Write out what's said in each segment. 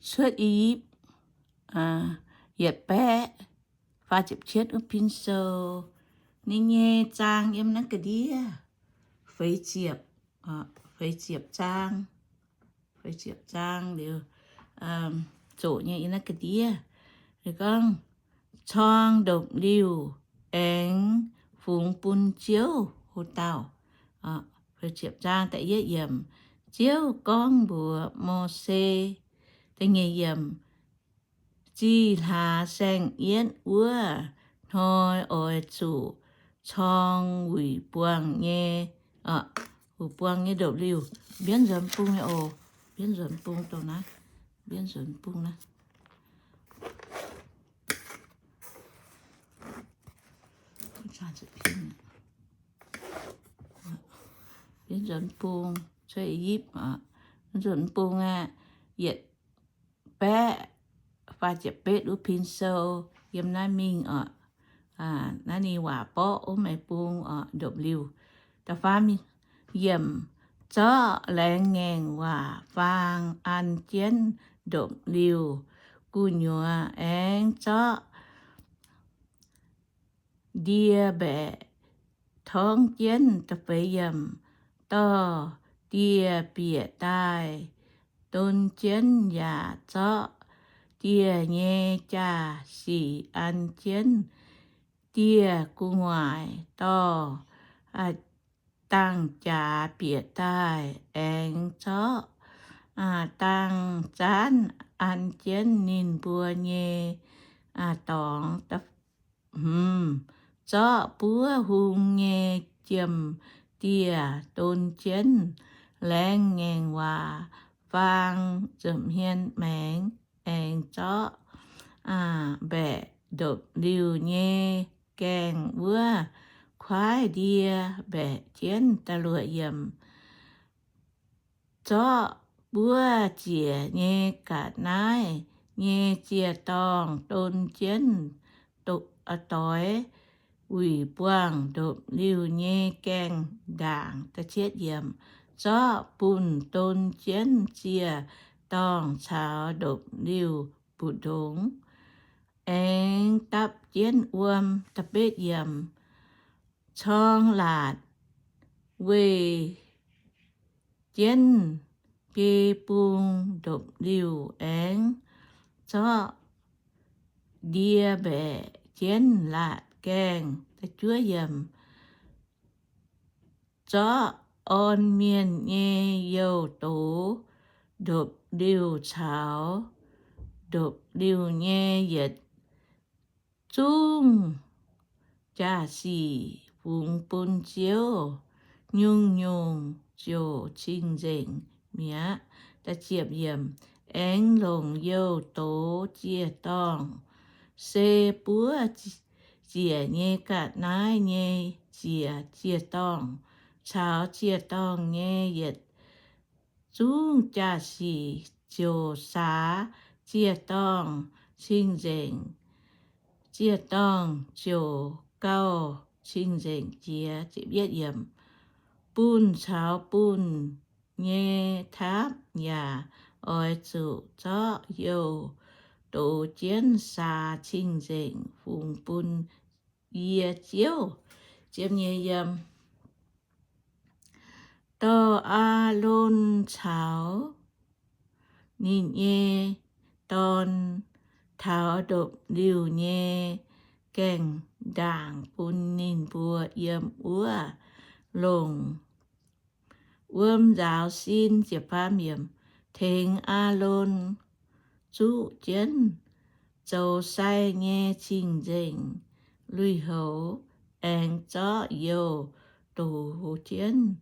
cuotv I^yipv yietc baeqv faah ziepc cietv wuov pin sou. Ninh nyei zaang yiem naaiv ga'ndiev feix ziepc, feix ziepc zaang, feix ziepc zaang liuz, zoqc nyei yiem naaiv ga'ndiev. Ninh gorngv, corng ndopv-liuh aengx fungx bun Ziouv. Ho dauh, feix ziepc zaang da'yietv yiemc, Ziouv gorngv mbuox Mose, da'nyeic yiemc, Zih hlaax saeng-yietv wuov hnoi oix zuqc corng wuic buangh nyei, wuic buangh nyei ndopv-liuh. Mbienv nzuonx bung nyei oc. Mbienv nzuonx bung dongh naaiv. Mbienv nzuonx bung naaiv. Mbienv nzuonx bung, cuotv I^yipv, nzuonx bung aqv, yietc baeqv faah ziepc betv wuov pin sou yiem naaiv mingh oc. Naaiv ninh waac borqv wuov maiv bung oc, ndopv-liuh. Da'faam yiemc, zorqv laengz ngaengc waac faang an jienv ndopv-liuh gu'nyuoz aengx zorqv ndie-mbaeqc torngv jienv. Da'feix yiemc, dorh dieh bieqc daaih don jienv yaac zorqv dieh nyei jaa-sic an jienv dieh gu'nguaaic, dorh dangh jaax bieqc daaih aengx zorqv dangh zaanv an jienv ninh mbuo nyei dorngx. Hmz, zorqv buov hung nyei jiem-dieh don jienv laengz ngaengc waac faang nza'hmien maengx, aengx zorqv mbaeqc ndopv-liuh nyei gaengh wuov kuaaiv ndie mbaeqc jienv. Da'luoqc yiemc, zorqv buov ziec nyei ga'naaiv nyei ziec-dorngh don jienv doix wuic buangh ndopv-liuh nyei gaengh ndaangc. Zorqv bunh don jienv ziec-dorngh caux ndopv-liuh mbu'ndongx, aengx dapv jienv wuom. Da'betv yiemc, corng laatc weih jienv biei bung ndopv-liuh aengx zorqv ndie mbaeqc jienv laatc gaengh. Da'juov yiemc, zorqv orn mienh nyei youh doz ndopv-liuh caux ndopv-liuh nyei yietc zungv jaa-sic fungx bun Ziouv, nyungc-nyungc ziouc cing-nzengc mi'aqv. Aengx longc youh doz ziec-dorngh, se buov ziec nyei ga'naaiv nyei ziec, ziec-dorngh caux ziec-dorngh nyei yietc zungv jaa-sic ziouc saax ziec-dorngh cing-nzengc. Ziec-dorngh ziouc gauh cing-nzengc jiex. Bunh caux bunh nyei taapv yaac oix zuqc zorqv youh doz jienv saax cing-nzengc fungx bun yie Ziouv. Dorh Aalon caux ninh nyei dorn taux ndopv-liuh nyei gaengh ndaangc bun ninh mbuo yiem wuov longc wuom nzaaux sin. Tengx Aalon zuqv jienv zoux sai nyei cing-nzengc lui-houx, aengx zorqv youh doz jienv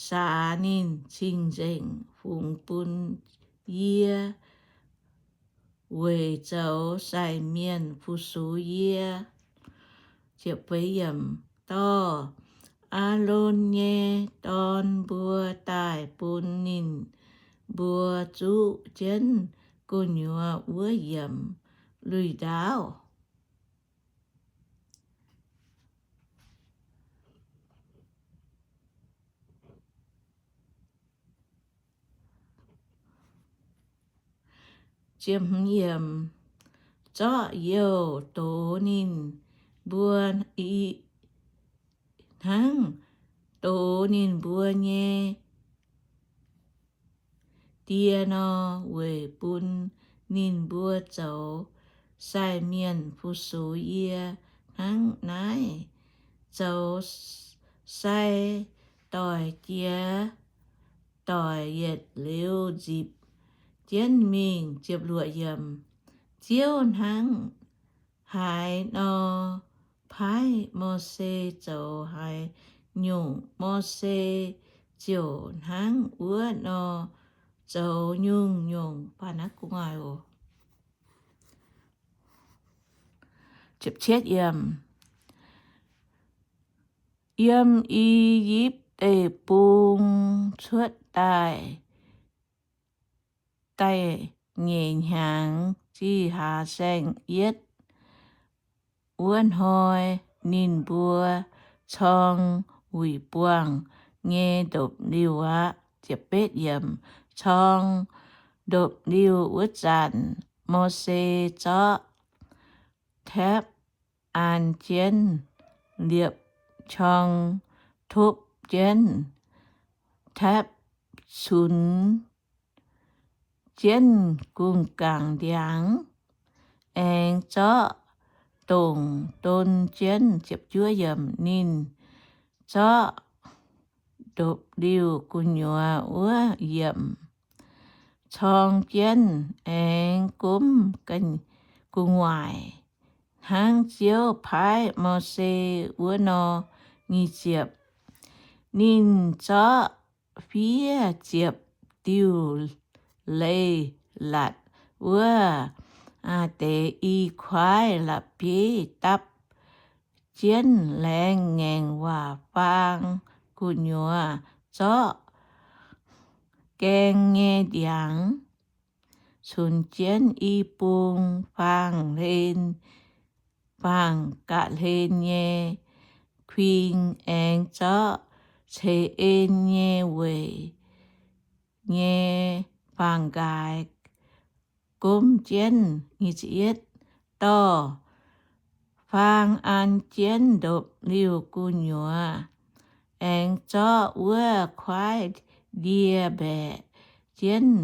saax ninh cing-nzengc fungx bun yie weic zoux sai mienh fu-sux yie. Dorh Aalon nyei dorn mbuo daaih bun ninh mbuo zuqv jienv gu'nyuoz wuov yiemc lui-ndaauv. Ziepc hmz yiemc, zorqv youh dox ninh mbuo i, hnangv dox ninh mbuo nyei die nor, weic bun ninh mbuo zoux sai mienh fu-sux yie hnangv naaiv, zoux sai doic jiex doic yietc liuz nzipc jienv mingh. Ziepc luoqc yiemc, Ziouv hnangv haaix nor paaiv Mose zoux haaix nyungc, Mose ziouc hnangv wuov nor zoux nyungc-nyungc. Ziepc cietv yiemc, Yiem I^yipv Deic-Bung cuotv daaih da'nyeic hnyangx, zih hlaax saeng-yietv wuov hnoi, ninh mbuo corng wuic buangh nyei ndopv-liuh aqv. Corng ndopv-liuh wuov zanc, Mose zorqv taepv an jienv liepc corng, topv jienv taepv, cunx jienv gu'nguaaic ndiangx, aengx zorqv dongc don jienv. Ninh zorqv ndopv-liuh gu'nyuoz wuov yiemc, corng jienv aengx gomv gu'nguaaic, hnangv Ziouv paaiv Mose wuov nor. Nyic ziepc, Ninh zorqv fiev ziepc diuh leiz-latc wuov deix i kuaaiv la'bieiv dapv jienv laengz ngaengc waac faang gu'nyuoz, zorqv gaeng nyei ndiangx cunx jienv i bung faang hlen, faang ga'hlen nyei kuing, aengx zorqv ceix en nyei weic nyei faang-nqaaix gomv jienv. Dorh faang an jienv ndopv-liuh gu'nyuoz, aengx zorqv wuov kuaaiv ndie mbaeqc jienv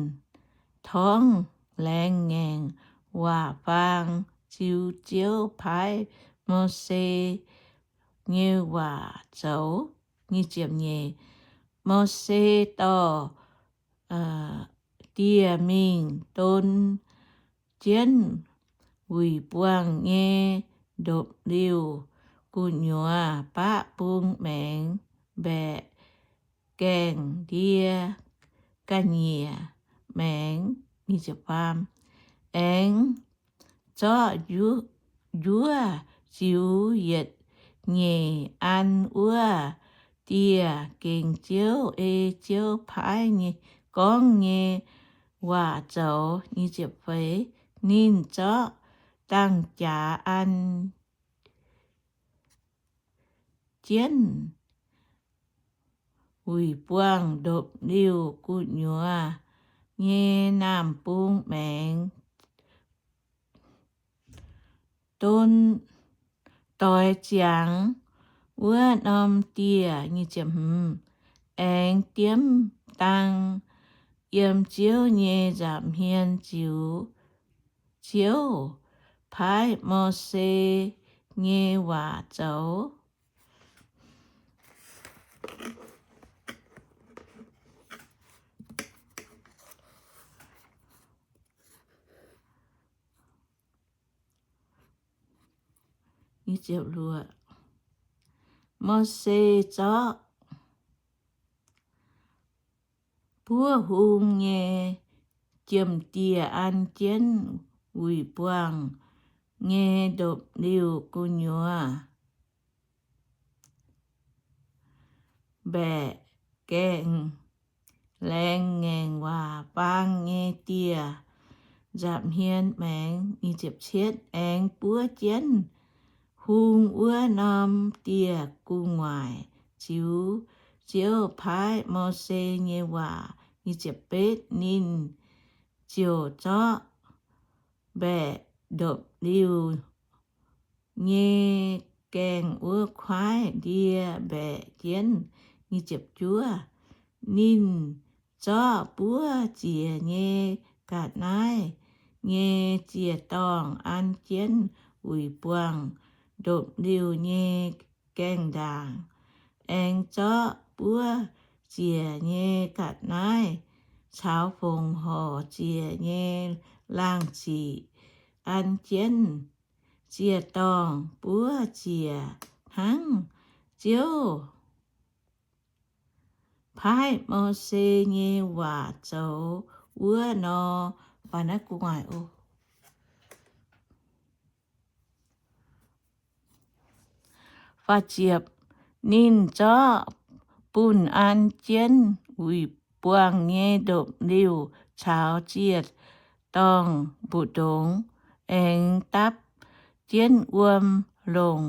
torngv laengz ngaengc waac faang, ziux Ziouv paaiv Mose nyei waac zoux. Mose dorh dieh mingh don jienv wuic buangh nyei ndopv-liuh gu'nyuoz baqv bung maengx mbaeqc gaengh ndie ga'nyiec maengx. Aengx zorqv njuov ziux yietc nyeic an wuov dieh gengx Ziouv, ei Ziouv paaiv nyei, gorngv nyei waac zoux. Ninh zorqv dang-jaax an jienv wuic buangh ndopv-liuh gu'nyuoz nyei naamh bung maengx, don doix ziangx wuov norm dieh. Aengx diemv dang yiem Ziouv nyei nza'hmien ziux Ziouv paaiv Mose nyei waac zoux. Mose zorqv buov hung nyei jiem-dieh an jienv wuic buangh nyei ndopv-liuh gu'nyuoz mbaeqc gaengh laengz ngaengc waac faang nyei dieh nza'hmien maengx. Aengx buov jienv hung wuov norm dieh gu'nguaaic ziux Ziouv paaiv Mose nyei waac. Ninh ziouc zorqv mbaeqc ndopv-liuh nyei gaengh wuov kuaaiv ndie mbaeqc jienv. Ninh zorqv buov ziec nyei ga'naaiv nyei ziec-dorngh an jienv wuic buangh ndopv-liuh nyei gaengh ndaangc, aengx zorqv buov ziec nyei ga'naaiv caux fongc horc ziec nyei laangh ziqc an jienv ziec-dorngh. Buov ziec hnangv Ziouv paaiv Mose nyei waac zoux wuov nor. Ninh zorqv bunh an jienv wuic buangh nyei ndopv-liuh caux ziec-dorngh mbu'ndongx, aengx dapv jienv wuom longc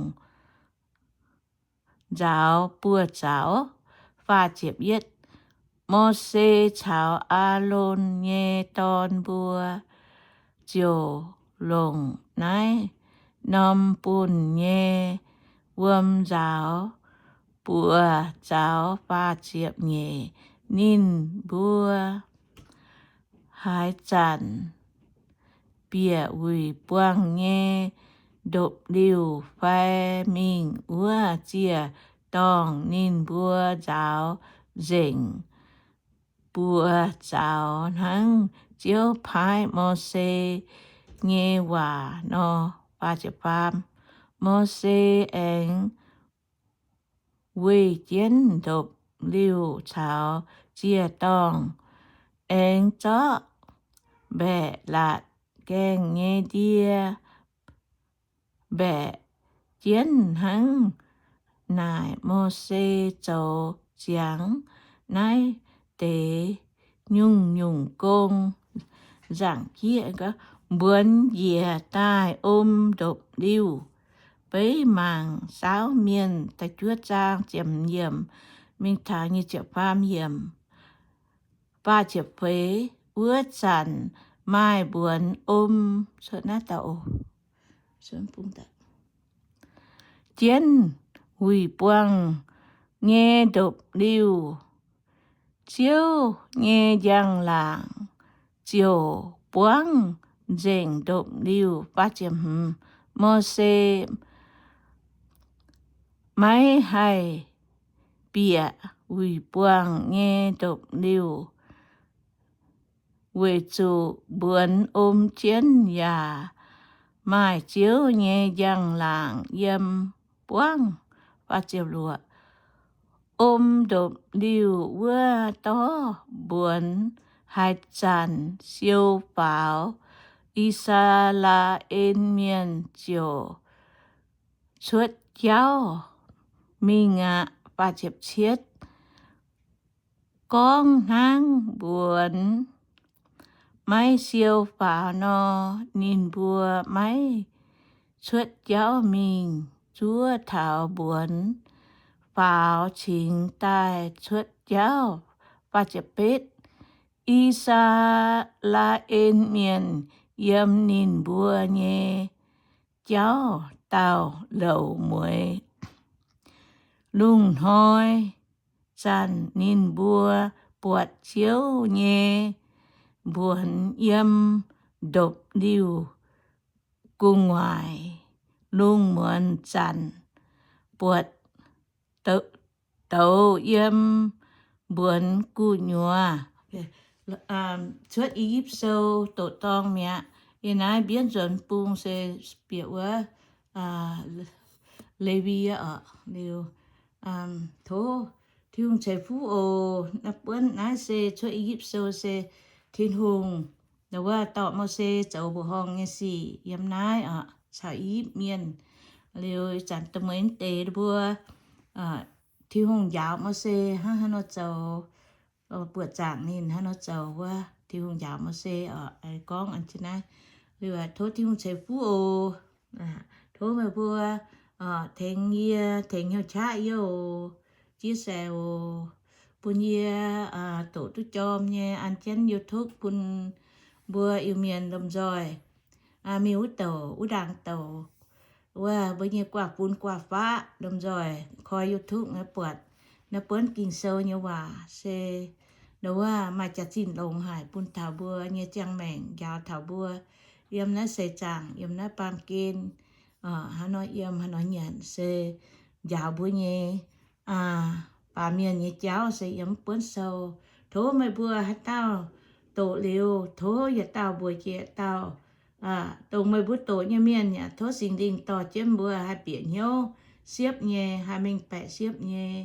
nzaaux buoz-zaux. Mose caux Aalon nyei dorn mbuo ziouc longc naaiv norm bunh nyei wuom nzaaux buoz-zaux. Faah ziepc nyeic. Ninh mbuo haaix zanc bieqc wuic buangh nyei ndopv-liuh fai mingh wuov ziec-dorngh, ninh mbuo nzaaux nzengc buoz-zaux hnangv Ziouv paaiv Mose nyei waac nor. Mose aengx weih jienv ndopv-liuh caux ziec-dorngh, aengx zorqv mbaeqc laatc gaengh nyei ndie mbaeqc jienv hnangv naaic. Mose zoux ziangx naaiv deix nyungc-nyungc gong. Nzaangc jieqv mbuonx njiec daaih om ndopv-liuh. Beiv mangc saauv mienh da'juov zaang ziepc hmz yiemc mingh taux nyic ziepc faam yiemc. Faah ziepc feix. Wuov zanc maaih mbuonx om jienv wuic buangh nyei ndopv-liuh. Ziouv nyei njang-laangc ziouc buangv nzengc ndopv-liuh. Mose maiv haih bieqc wuic buangh nyei ndopv-liuh, weic zuqc mbuonx om jienv yaac maaih Ziouv nyei njang-laangc yiem buangv. Om ndopv-liuh wuov dorv mbuonx haaix zanc siou faaux, I^saa^laa^en Mienh ziouc cuotv jauv mingh aqv. Gorngv hnangv mbuonx maiv siou faaux nor, ninh mbuo maiv cuotv jauv mingh. Zuov taux mbuonx faaux cingx daaih cuotv jauv. I^saa^laa^en Mienh yiem ninh mbuo nyei jauv dauh louc mueiz. Lungh hnoi zanc ninh mbuo buatc Ziouv nyei mbuonx yiem ndopv-liuh gu'nguaaic. Lungh muonz zanc buatc douz yiem mbuonx gu'nyuoz. Cuotv I^yipv Sou doqc dorngh mi'aqv. Yie naaiv mbienv nzuonx bung se bieqc wuov Lewi oc. Liuz, tov Tin-Hungh ceix fuqv oc. Buonv naaiv se cuotv I^yipv Sou se Tin-Hungh wuov dorh Mose zoux mbuoqc horngh nyei sic yiem naaiv oc, caux I^yipv Mienh. Liuz zanc da'mueiz deix mbuo, Tin-Hungh njaaux Mose hnangv haaix nor zoux, buoqc zaangc ninh haaix nor zoux wuov, Tin-Hungh njaaux Mose oc. Gorngv an jienv naaiv, liuz tov Tin-Hungh ceix fuqv oc. Tov meih mbuo tengx yie, tengx hnyouv qaqv yie oc, chia sẻ oc, bun yie doqc duqv jorm nyei an jienv YouTube bun mbuo Iu-Mienh lomh nzoih. mingh wuov douc wuov ndaangc douc, wuov mbuo nyei guaav-fun guaav-faqv lomh nzoih koi YouTube naaiv buatc naaiv buonv Ging-Sou nyei waac se ndongc wuov maaih jaax-zinh longx haic bun taux mbuo nyei ziangh maengc, njaaux taux mbuo yiem naaiv seix zaangc, yiem naaiv baamh gen, haaix nor yiem, haaix nor nyanc se njaaux mbuo nyei baamh mienh nyei jauv se yiem mv buonv sou. Tov meih mbuo haaix dauh doqc liuz, tov yietc dauh mbuox jiex dauh, dongh meih mbuo doqc nyei mienh yaac tov Singx Lingh dorh jienv mbuo haih bieqc hnyouv siepv nyei, haih mengh baeqc siepv nyei.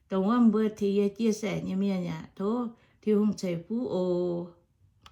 Dongh wuov mbuo tengx yie chia sẻ nyei mienh yaac tov Tin-Hungh ceix fuqv oc.